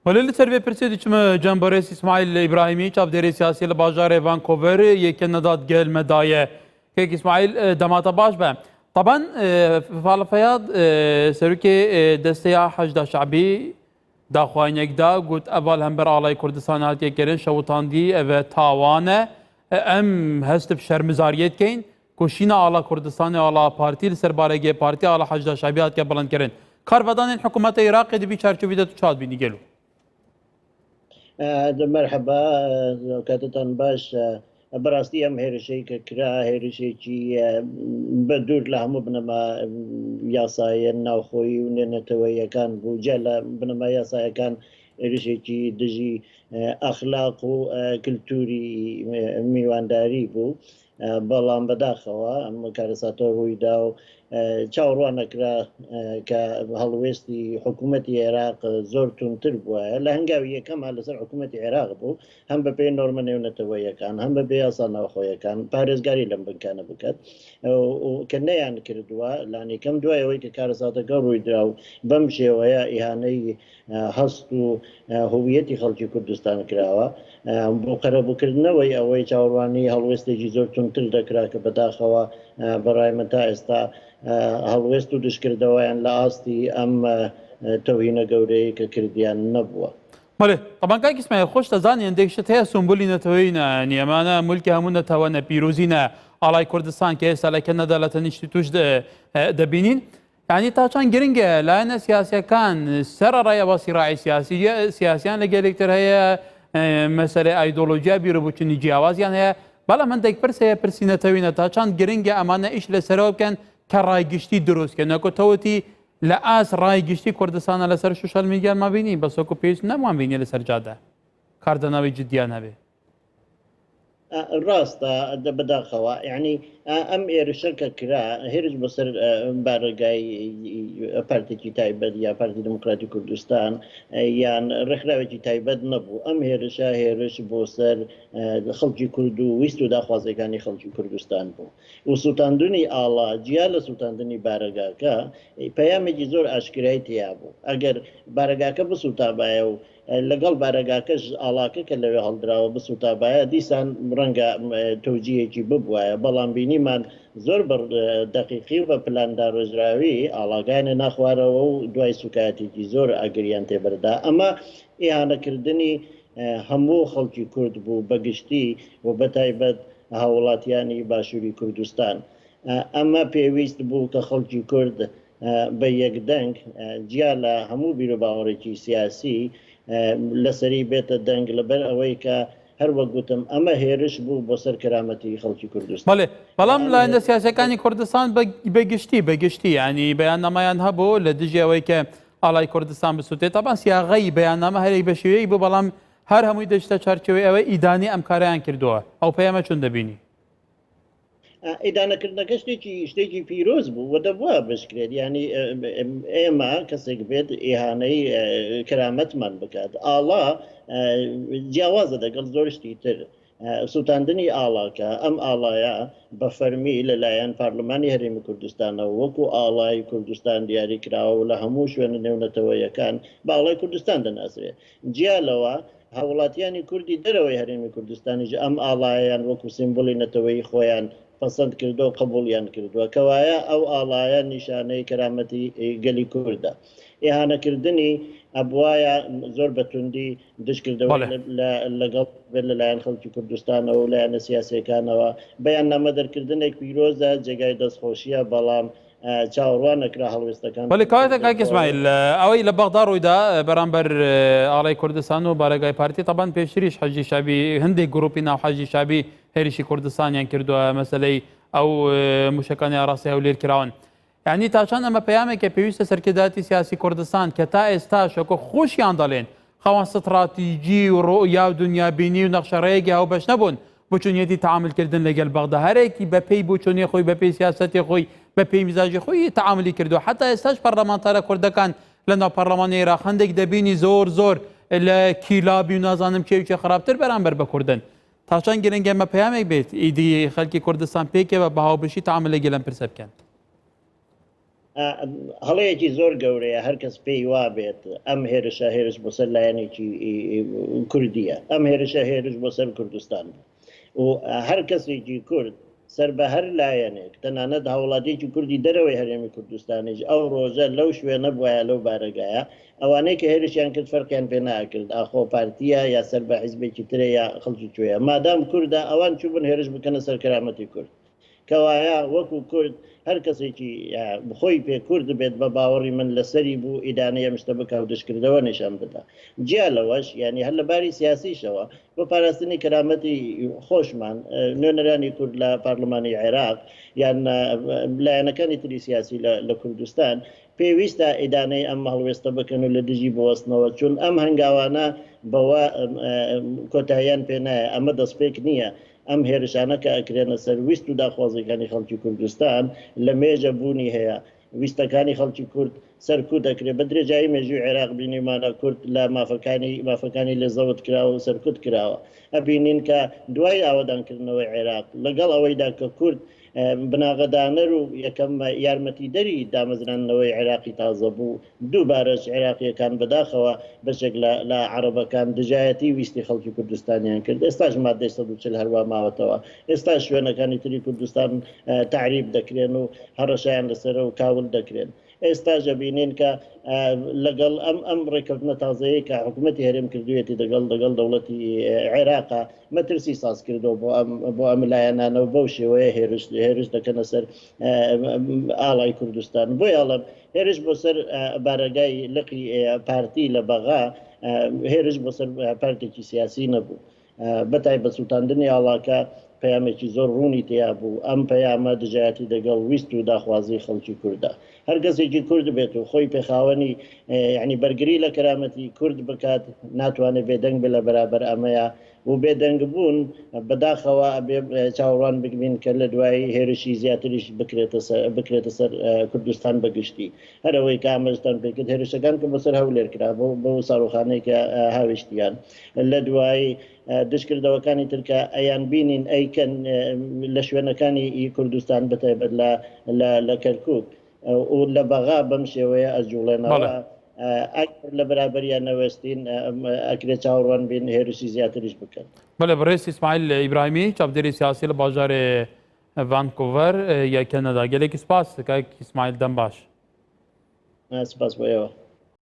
Belê li ser vê pirsê diçime cem birêz Îsmaîl Îbrahîmî çavdêrê siyasî li bajarê Vancouver yê Keneda digel me daye. Kek Îsmaîl dema te baş be. Taban Fala Feyad serokê desteya Heşda Şebî daxuyaniyek da got eva li hember alayê Kurdistanê hatiye kirin şewitandî ev e tawan e. Em hest bi şermizariyê dikeyn ku şîna ala Kurdistanê ala partî li ser baregê partî ala Heşda Şebî hatiye bilindkirin. Karvedanên hikûmeta Iraqê di vî çarçovî de tu çi dibînî gelo? Merheba, katetan baş. Bi rastî em hêrişê ke kira hêrişêkî bi dûr li hemû binema yasayên navxweyî û nêneteweyîyekan bû. Cih li binema yasayekan hêrişêkî dijî exlaq û kultûrî mîwandarî bû. بەڵام بەداخەوە ئەم کارەساتە ڕوویدا و چاوەڕوان نەکرا کە هەڵوێستی حکوومەتی عێراق زۆر توندتر بووایە لە هەنگاوی یەکەما لەسەر حکوومەتی عێراق بوو هەم بەپێی نۆرمە نێونەتەوەیەکان هەم بەپێی یاسا ناوخۆیەکان پارێزگاری لەم بنکانە بکات کە نەیان کردووە لانیکەم دوای ئەوەی کە کارەساتەکە ڕوویدا و بەم شێوەیە ئیهانەی هەست و هویەتی خەڵکی کوردستان کراوە بۆ قەرەبووکردنەوەی ئەوەی چاوەڕوانی هەڵوێستێکی زۆر توندتر دەکرا کە بەداخەوە بەڕای من تا ئێستا هەڵوێست و دژکردەوەیان لە ئاستی ئەم تەوهینە گەورەیە کە کردیان نەبووە. بەڵێ تەبان کاک ئیسماعیل خۆش دەزانی هەندێک شت هەیە سومبولی نەتەوەیی نە یانی ئەمانە مولکی هەموو نەتەوە نە پیرۆزی نە ئاڵای کوردستان کە ئێستا لە کەنەدا لە تەنیشتی توش دەبینین یانی تا چەند گرنگە لایەنە سیاسیەکان سەرەڕای ئەوە سیڕاعی سیاسی سیاسیان لە گەلێکتر هەیە مەسەلەی ئایدۆلۆژیا بیرۆبچنی جیاوازیان هەیە بەڵام هەندێک پرس هەیە پرسی نەتەوینە تا چەند گرنگە ئەمانە ئیش لەسەرەوە بکەن کە ڕای گشتی دروست کە نەکۆ تەوتی لە ئاست ڕای گشتی کوردستانە لەسەر سوشیال میدیان بینی بەسۆک و پێویست نەمان بینی لەسەر جادە کاردانەوەی جدیان هەبێ. ڕاستە بەداخەوە یعنی ئەم ئێرشە کە کرا هێرش بەسەر بارەگای پارتێکی تایبەت یا پارتی دموکراتی کوردستان یان ڕێکخراوێکی تایبەت نەبوو ئەم هێرشە هێرش بۆ سەر خەڵکی کورد و ویست و داخوازەکانی خەڵکی کوردستان بوو و سووتاندنی ئاڵا جیا لە سووتاندنی بارەگاکە پەیامێکی زۆر ئاشکرای تیا بوو ئەگەر بارەگاکە بسووتابایە و لەگەڵ بارەگاکەش ئاڵاکە کە لەوێ هەڵدراوە بسوتابایە دیسان ڕەنگە تەوجیهێکی ببوایە، بەڵام بینیمان زۆر بە دەقیقی و بە پلان داڕێژراوی ئاڵاکەیان هێنا خوارەوە و دوای سوکایەتێکی زۆر ئاگریان تێبەردا. ئەمە ئیهانەکردنی هەموو خەڵکی کورد بوو بە گشتی و بەتایبەت هاووڵاتیانی باشووری کوردستان. ئەمە پێویست بوو کە خەڵکی کورد بە یەک دەنگ جیا لە هەموو بیروباوەڕێکی سیاسی لەسەری بێتە دەنگ لەبەر ئەوەی کە هەر وەک گوتم ئەمە هێرش بوو بۆ سەر کەرامەتی خەڵکی کوردستان. بەڵێ بەڵام لایەنە سیاسیەکانی کوردستان بە گشتی بە گشتی ینی بەیاننامەیان هەبوو لە دژی ئەوەی کە ئاڵای کوردستان بسووتێت تەبان سیاغەی بەیاننامە هەرێک بە شێوەیەک بوو بەڵام هەر هەمووی دەچتە چارچێوەی ئەوەی ئیدانەی ئەم کارەیان کردووە ئەو پەیامە چۆن دەبینی؟ ئیدانەکردنەکە شتێکی شتێکی پیرۆز بوو و دەبووە بشکرێت ینی ئێمە کەسێک بێت ئیهانەی کەرامەتمان بکات ئاڵا جیاوازە دەگەڵ زۆر شتی تر سووتاندنی ئاڵاکە ئەم ئاڵایە بە فەرمی لەلایەن پارلمانی هەرێمی کوردستانەوە وەکو ئاڵای کوردستان دیاری کراوە و لە هەموو شوێنە نێونەتەوەیەکان بە ئاڵای کوردستان دەناسرێت جیا لەوە هاووڵاتیانی کوردی دەرەوەی هەرێمی کوردستانیش ئەم ئاڵایەیان وەکو سیمبولی نەتەوەیی خۆیان پەسەند کردووە و قبوڵیان کردووە. کەوایە ئەو ئاڵایە نیشانەی کەرامەتی گەلی کوردە. ئیهانەکردنی ئەبوایە زۆر بە توندی دژکردەوەی لەگەڵ بێت لەلایەن خەڵکی کوردستانەوە و لایەنە سیاسییەکانەوە. بەیاننامە دەرکردنێک پیرۆزە، جێگای دەستخۆشییە، بەڵام چاوەڕوان نەکرا هەڵوێستەکان. بەڵێ کەواتە کاک ئیسماعیل ئەوەی لە بەغدا ڕوویدا بەرامبەر ئاڵای کوردستان و بارەگای پارتی تەبان پێشتریش حەشدی شەعبی هەندێک گروپی ناو حەشدی شەعبی هێرشی کوردستانیان کردووە مەسەلەی ئەو موشەکانی ئاراستەی هەولێر کراون یعنی تا چەند ئەمە پەیامێکە پێویستە سەرکردایەتی سیاسی کوردستان کە تا ئێستاش وەکو خۆشیان دەڵێن خاوەن ستڕاتیجی و ڕوئیا و دنیابینی و نەخشەڕێیەکی هاوبەش نەبوون بۆ چۆنیەتی تەعامول کردن لەگەل بەغدا هەرێکی بە پێی بۆچۆنی خۆی بە پێی سیاسەتی خۆی بە پێی میزاجی خۆی تەعامولی کردووە حتا ئێستاش پەرلەمانتارە کوردەکان لە ناو پەرلەمانی عێراق هەندێک دەبینی زۆر زۆر لە کیلابی و نازانم کێ و کێ خراپتر بەرامبەر بە کوردن تا چەند گرنگە ئەمە پەیامێک بێت ئیدی خەلکی کوردستان پێکەوە بە هاوبەشی تەعامول لەگەل ئەم پرسە بکەن. هەڵەیەکی زۆر گەورەیە هەر کەس پێی وابێت ئەم هێرشە هێرش بۆ سەر لایەنێکی کوردیە، ئەم هێرشە هێرش بۆ سەر کوردستان بوو و هەر کەسێکی کورد سەر بە هەر لایەنێک تەنانەت هاوڵاتیەکی کوردی دەرەوەی هەرێمی کوردستانیش ئەو ڕۆژە لەو شوێنە بوایە لەو بارەگایە ئەوانەی کە هێرشیان کرد فەرقیان پێ ناکرد ئاخۆ پارتیە یا سەر بە حیزبێکی ترە یا خەڵکی کوێیە مادام کوردە ئەوان چووبن هێرش بکەنە سەر کەرامەتی کورد. کەوایە وەکو کورد هەر کەسێکی خۆی پێ کورد بێت بە باوەڕی من لەسەری بوو ئیدانەی ئەم شتە بکا و دژکردەوە نیشان بدا. جیا لەوەش یانی هەر لە باری سیاسیشەوە بۆ پاراستنی کەرامەتی خۆشمان نوێنەرانی کورد لە پارلمانی عێراق یان لایەنەکانی تری سیاسی لە کوردستان پێویستە ئیدانەی ئەم هەڵوێستە بکەن و لە دژی بوەستنەوە چون ئەم هەنگاوانە بەوە کۆتاییان پێ نایە ئەمە دەستپێک نییە ئەم هێرشانە کە ئەکرێنە سەر ویست و داخوازیەکانی خەڵکی کوردستان لە مێژە بوونی هەیە. ویستەکانی خەڵکی کورد سەرکوت ئەکرێ. بە درێژایی مێژووی عێراق بینیومانە کورد لە مافەکانی مافەکانی لێ زەوت کراوە و سەرکوت کراوە. ئەبینین کە دوای ئاوەدانکردنەوەی عێراق لەگەڵ ئەوەیدا کە کورد بناغەدانەر و یەکەم یارمەتیدەری دامەزراندنەوەی عێراقی تازە بوو، دووبارەش عێراقییەکان بەداخەوە بەشێک لە لە عەڕەبەکان دژایەتی ویستی خەڵکی کوردستانیان کرد، ئێستاش ماددەی 140 هەروا ماوەتەوە، ئێستاش شوێنەکانی تری کوردستان تەعریب دەکرێن و هەڕەشەیان لەسەرە و کاول دەکرێن. ئێستاش ئەبینین کە لەگەڵ ئەم ئەم ڕێککەوتنە تازەیەی کە حکوومەتی هەرێم کردوویەتی دەگەڵ دەگەڵ دەوڵەتی عێراقا مەترسی ساز کردەوە بۆ ئەم بۆ ئەم لایەنانە و بەو شێوەیە هێرش هێرش دەکەنە سەر ئاڵای کوردستان. بۆیە ئەڵێم هێرش بۆ سەر بارەگای لقی پارتی لە بەغا هێرش بۆ سەر پارتێکی سیاسی نەبوو. بەتایبەت سووتاندنی ئاڵاکە پەیامێکی زۆر ڕوونی تیا بوو، ئەم پەیامە دژایەتی دەگەڵ ویست و داخوازی خەڵکی کوردە. هەر کەسێکی کورد بێت و خۆی پێ خاوەنی یانی بەرگری لە کەرامەتی کورد بکات ناتوانێت بێدەنگ بێت لە بەرابەر ئەمەیا و بێدەنگ بوون بەداخەوە ئەبێ چاوەڕوان بگرین کە لە دوایی هێرشی زیاتریش بکرێتە سەر بکرێتە سەر کوردستان بە گشتی. هەر ئەوەی کە ئاماژەتان پێ کرد هێرشەکان کە بۆ سەر هەولێر کرا بۆ بەو ساروخانەی کە هاویشتیان لە دوایی دژکردەوەکانی تر کە ئەیان بینین ئەیکەن لە شوێنەکانی ئی کوردستان بەتایبەت لە لە لە کەرکوک و لە بەغا بەم شێوەیە ئەجوڵێنەوە بەڵێ. ئەگەر لە بەرابەریان نەوەستین ئەکرێ چاوەڕوان بین هێرشی زیاتریش بکەن. بەڵێ بەڕێز ئیسماعیل ئیبراهیمی چاودێری سیاسی لە باژارێ ڤانکوڤەر یا کەنەدا گەلێکی سپاس کاک ئیسماعیل دەم باش. سپاس بۆ ئێوە.